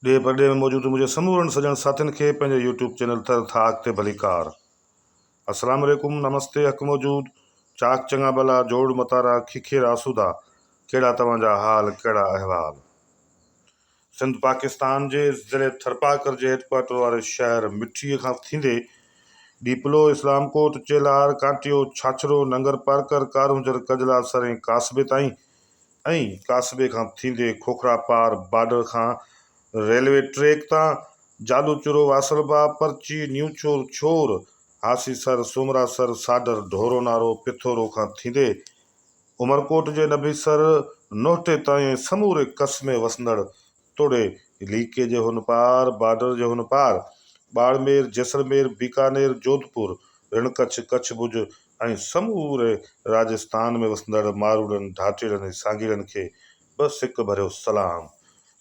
ڏيهه پرڏيهه ۾ موجود منهنجي سمورن سڄڻ ساٿين کي پنهنجي يوٽيوب چينل ٿر ٿاڪ تي ڀليڪار. السلام عليڪم نمستي حق موجود چاڪ چڱا ڀلا جوڙ متارا ککير آسودا ڪهڙا توهان جا حال ڪهڙا احوال. سنڌ پاڪستان جي ضلعي ٿرپارڪر جي هيڊڪوارٽر واري شهر مٺي کان ٿيندي ڏيپلو، اسلام ڪوٽ، چيلهار، ڪانٽيو، ڇاڇرو، ننگرپارڪر، ڪارونجهر، ڪجلا، سرين، ڪاسبي تائين ۽ ڪاسبي کان ٿيندي کوکرا پار بارڊر کان ريلوي ٽريڪ تان جالو چورو واسلبا، پرچي، نيوڇور، ڇور، هاسي سر، سومرا سر، ساڍر، ڍورو نارو، پٿورو کان ٿيندي عمرڪوٽ جي نبي سر، نوهٽي تائين ۽ سموري ڪس ۾ وسندڙ توڙي ليڪي جي هن پار بارڊر جي هن پار ٻاڙمير، جيسلمير، بيڪانير، جوڌپور، رڻ ڪڇ، ڪڇ ڀڄ ۽ سموري راجستان ۾ وسندڙ ماروئڙن، ڍاٽيڙن ۽ سانگيئڙن کي به سڪ ڀريو سلام.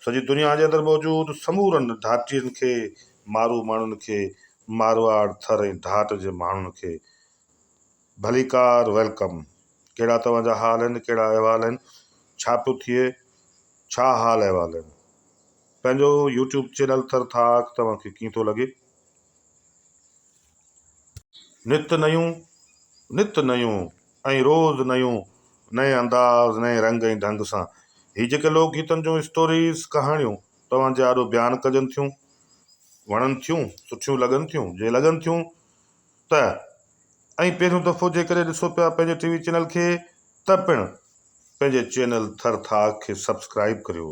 سڄي دنيا جي اندر موجود سمورن ڍاٽين کي، مارو ماڻهن کي، مارواڙ، ٿر ۽ ڍاٽ جي ماڻهن کي ڀليڪار، Welcome. ڪهڙا توهان جا حال آهن، ڪهڙا احوال آهن، ڇا پيو ٿئي، ڇا حال احوال آهن. پنهنجو يوٽيوب چينل ٿر ٿاڪ توهان کي ڪيئن ٿو لڳي. نت نيون، نت نيون ۽ روز نيون، نئين انداز، نئين رنگ ۽ ڍنگ سان هي جيڪي لوڪ گيتن جون اسٽوريز، ڪهاڻيون، توهان جي آڏو بيان ڪجن ٿيون، وڻن ٿيون، سٺيون لڳن ٿيون، جي لڳن ٿيون ته ۽ پهريون دفعو جيڪڏهن ڏسو پيا پنهنجي ٽي وي چينل کي ته پڻ پنهنجي چينل ٿر ٿاڪ کي سبسڪرائيب ڪريو.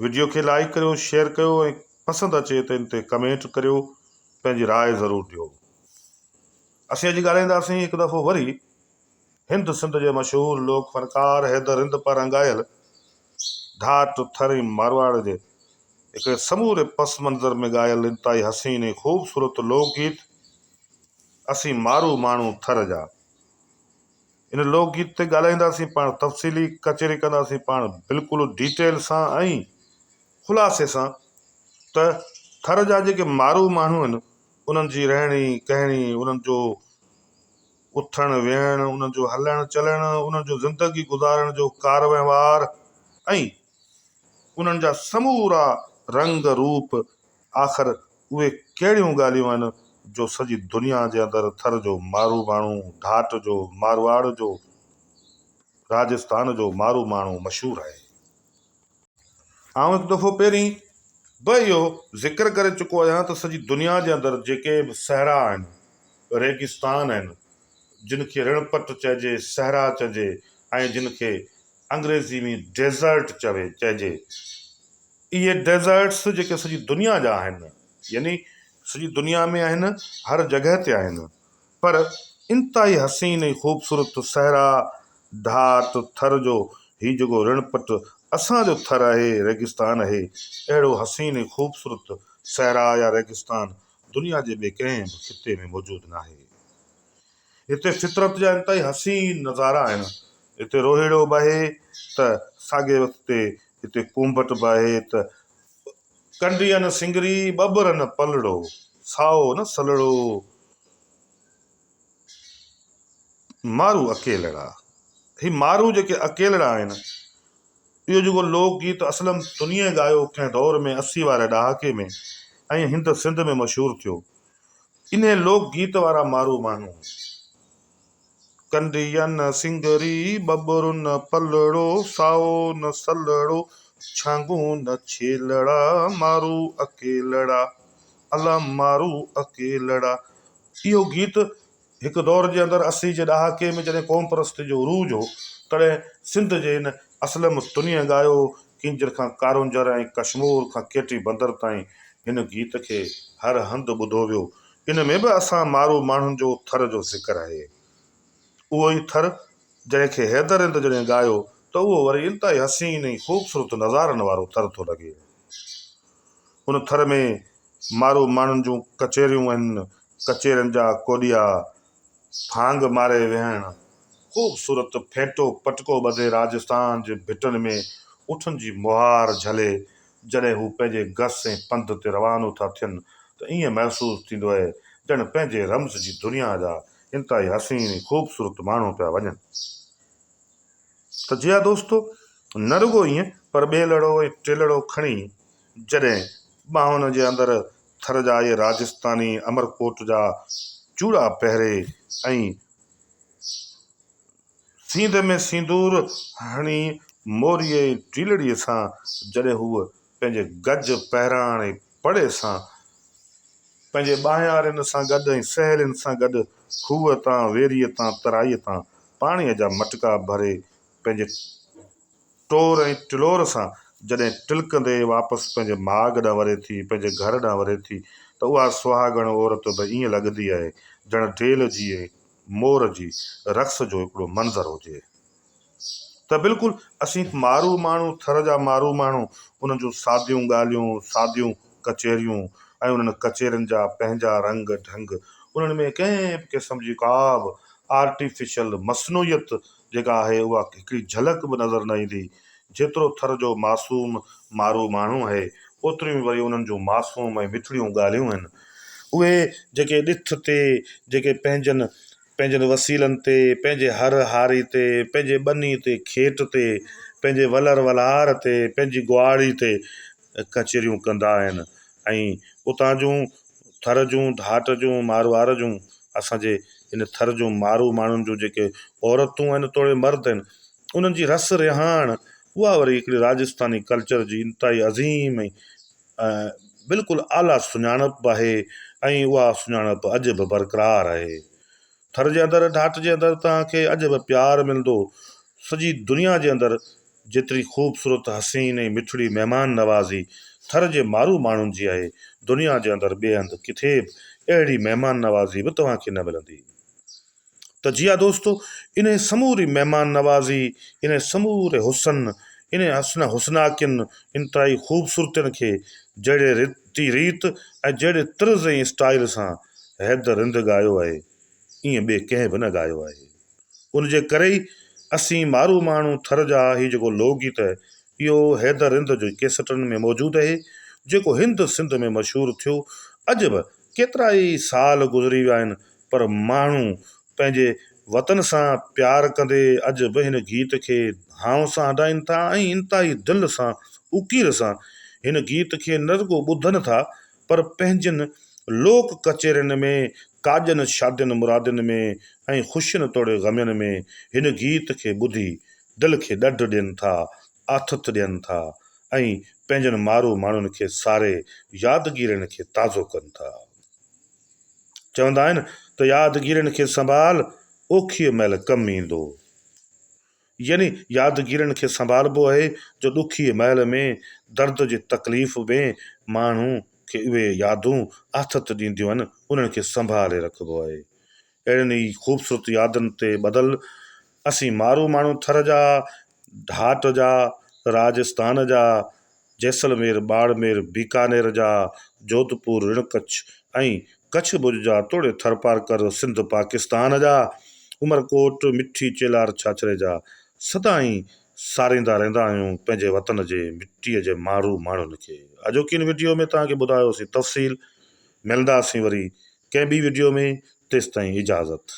وڊيو کي لائيڪ ڪريو، شيئر ڪيو ۽ پسند اچي ته ان تي ڪمينٽ ڪريو، پنهنجي راء ضرور ڏيو. اسين اڄ ڳالهائينداسين هڪ دفعو وري هند سنڌ جي مشهور لوڪ فنڪار حيدر رند پاران ڳايل ڍاٽ، ٿر ۽ مارواڙ جي هڪڙي سموري پس منظر ۾ ڳايل انتهائي حسين ۽ خوبصورت لوڪ گيت اسين مارو ماڻهو ٿر جا. ان لوڪ گيت تي ڳالهائينداسين پاڻ تفصيلي ڪچهري ڪنداسين پاڻ بلڪل ڊيٽيل سان ۽ خلاصي سان ته ٿر جا جيڪي مارو ماڻهو آهن انهن جي رهڻي ڪهڻي انهن جو اٿڻ ويهڻ انهن جو هلڻ چلڻ انهن جو زندگي گذارڻ جو ڪار وهنوار ۽ انهن جا سمورا رنگ روپ آخر اهي ڪهڙيون ڳالهيون آهن جو سڄي دنيا جي اندر ٿر جو مارو ماڻهو، ڍاٽ جو، مارواڙ جو، راجستان جو مارو ماڻهو مشهور آهي. آئون هڪ دفعو پهرين به اهو ذڪر ڪري چڪو آهيان ته سڄي دنيا جي اندر جيڪي به صحرا آهن، ريگستان آهن، جن کي رڻ پٽ چئجي، صحرا چئجي ۽ جن کي انگريزي ۾ ڊيزرٽ چوي چئجي. اهي ڊيزرٽس جيڪي سڄي دنيا جا آهن يعني سڄي دنيا ۾ آهن هر جڳهه تي آهن پر انتهائي حسين ۽ خوبصورت صحرا ڍاٽ ٿر جو هي جيڪو رڻ پٽ اسان جو ٿر آهي ريگستان آهي اهڙو حسين ۽ خوبصورت صحرا يا ريگستان دنيا جي ٻئي ڪنهن به خطي ۾ موجود ناهي. هتي فطرت جا انتهائي حسين نظارا آهن. هتي روهيڙو به آهي ته ساڳئي وقت تي هتي ڪونڀٽ به آهي ته ڪنڊيء نه سنگري، ٻٻر نه پلڙو، سائو نه سلڙو، مارو اڪيلڙا. هي مارو جيڪي اڪيلڙا آهن، اهو جيڪو لوڪ گيت اسلم تنيي ڳايو ڪنهن دور ۾ 80 واري ڏهاڪي ۾ ۽ هند سنڌ ۾ مشهور ٿيو. انهيء لوڪ گيت وارا مارو ماڻهو. ڪنڊيء نه سنگري، ٻٻر نه پلڙو، سائو نه سلڙو، ڇانگون نه ڇيلڙا، مارو اڪيلڙا، الا مارو اڪيلڙا. اهو گيت هڪ دور جي اندر 80 جي ڏهاڪي ۾ جڏهن قوم پرستي جو عروج هو، تڏهن سنڌ جي هن اسلم تنيء ڳايو. ڪينجهر کان ڪارونجهر ۽ ڪشمور کان ڪيٽي بندر تائين هن گيت کي هر هنڌ ٻڌو ويو. ان ۾ به اسان مارو ماڻهن جو ٿر جو ذڪر آهي. اهو ئي ٿر جنهن کي حيدر رند جڏهن ڳايو ته اهو وري انتهائي حسين ۽ خوبصورت نظارن وارو ٿر ٿو لڳي. ان ٿر ۾ مارو ماڻهن جون ڪچهريون آهن، ڪچهرين جا ڪوڏيا ڦانگ ماري ويهڻ، خوبصورت ڦيٽو پٽڪو ٻڌي راجستان جي ڀٽن ۾ اٺن جي مهار جهلي جڏهن هو پنهنجي گس ۽ پنڌ تي روانو ٿا ٿين ته ائين محسوس ٿيندو آهي ڄڻ پنهنجي رمز جي دنيا جا انتهائي حسين ۽ خوبصورت ماڻهو پيا وڃن. ته جي ها دوستو نه رڳو ائين پر ٻيلڙو ۽ ٽيلڙو کڻي جڏهن ٻانهن جي اندر ٿر جا اهي راجستاني امرڪوٽ جا چوڙا پهري ۽ سينڌ ۾ سيندور هڻي موري ۽ ٽيلڙي سان جڏهن هوء پنهنجي گج پهراڻ ۽ پڙي سان پنهنجي ٻانهيارين سان گڏ ۽ سهيلين سان گڏ کوهه تان، ويريء تان، ترائيء تان پاڻيء جا مٽڪا ڀري پنهنجي ٽور ۽ ٽلور سان جڏهن ٽلڪندي واپس پنهنجي ماڳ ڏانهن وري ٿي، پنهنجي گهر ڏانهن وري ٿي ته اها سهاڳڻ عورت به ائين لڳندي آهي ڄڻ ڊيل جي ۽ مور جي رقص جو هڪڙو منظر هجي. ته بلڪل اسين مارو ماڻهو، ٿر جا مارو ماڻهو، انهن جون ساديون ڳالهيون، ساديون ڪچهريون ۽ انهن ڪچهرين جا پنهنجا رنگ ڍنگ، انهن ۾ ڪنهن به قسم جي ڪا به آرٽيفيشل مصنوعيت جيڪا آهي اها هڪڙي جهلڪ به نظر نه ايندي. جيترو ٿر جو معصوم مارو ماڻهو آهي، اوتريون ئي وري انهن جون معصوم ۽ مٺڙيون ڳالهيون آهن. اهي جيڪي ڏٿ تي، جيڪي پنهنجن پنهنجن وسيلن تي، پنهنجي هر هاري تي، پنهنجي ٻني تي کيٽ تي، پنهنجي ولر ولهار تي، پنهنجي گواڙي تي ڪچهريون ڪندا آهن ۽ اتان جون ٿر جون، ڍاٽ جون، ماروار جون، اسان جي هن ٿر جون مارو ماڻهن جون جيڪي عورتون آهن توڙي مرد آهن انهن جي رس رهاڻ اها وري هڪڙي راجستاني ڪلچر جي انتهائي عظيم ۽ بلڪل اعليٰ سڃاڻپ به آهي ۽ اها سڃاڻپ اڄ به برقرار آهي. ٿر جي اندر ڍاٽ جي اندر توهان کي اڄ به پيار ملندو. سڄي دنيا جي اندر جيتري خوبصورت حسين ۽ مٺڙي مهمان نوازي ٿر جي مارو ماڻهن جي آهي دنيا جي اندر ٻئي هنڌ ڪٿي به اهڙي مهمان نوازي به توهان کي نه ملندي. ته جي ها دوستو انهي سموري مهمان نوازي انهي سموري حسن انهي حسن حسناڪين انتهائي خوبصورتين کي جهڙي ريتي ريت ۽ جهڙي طرز ۽ اسٽائيل سان حيدر رند ڳايو آهي ائين ٻئي ڪنهن به نه ڳايو آهي ان جي ڪري ئي اسين مارو ماڻهو ٿر جا هي جيڪو لوڪ گيت آهي اهو حيدر رند جي ڪيسٽن ۾ موجود اهي جيڪو هند سنڌ ۾ مشهور ٿيو اڄ به ڪيترائي سال گذري ويا آهن پر ماڻهو پنهنجي وطن سان پيار ڪندي اڄ به هن گيت کي هانء سان هنڊائين ٿا ۽ انتهائي دل سان اڪير سان هن گيت کي نه رڳو ٻڌن ٿا پر پنهنجين لوڪ ڪچهرين ۾ ڪاڄن شادين مرادين ۾ ۽ خوشين توڙي غمين ۾ هن گيت کي ٻڌي دل کي ڏڍ ڏين ٿا آٿت ڏين ٿا ۽ پنهنجن مارو ماڻهن کي ساري يادگيرين کي تازو ڪن ٿا. چوندا آهن ته يادگيرين کي سنڀال، اوکيء مهل ڪم ايندو. يعني يادگيرين کي سنڀالبو اهي جو ڏکيء مهل ۾، درد جي تڪليف ۾ ماڻهو کي اهي يادون آٿت ڏينديون آهن، انهن کي سنڀالي رکبو آهي. اهڙين ئي خوبصورت يادن تي ٻڌل اسين مارو ماڻهو ٿر جا، ڍاٽ جا، راجستان جا، جيسلمير، ٻاڙمير، بيڪانير جا، جوڌپور، رڻ ڪڇ ۽ ڪڇ ڀڄ جا توڙي ٿرپارڪر، سنڌ پاڪستان جا، عمرڪوٽ، مٺي، چيلار، ڇاڇري جا سدائين ساريندا رهندا آهيون پنهنجي وطن جي مٽيء جي مارو ماڻهن کي. اڄوڪي هن وڊيو ۾ توهان کي ٻڌايوسين تفصيل. ملنداسين وري ڪنهن ٻي وڊيو ۾ تيستائين اجازت.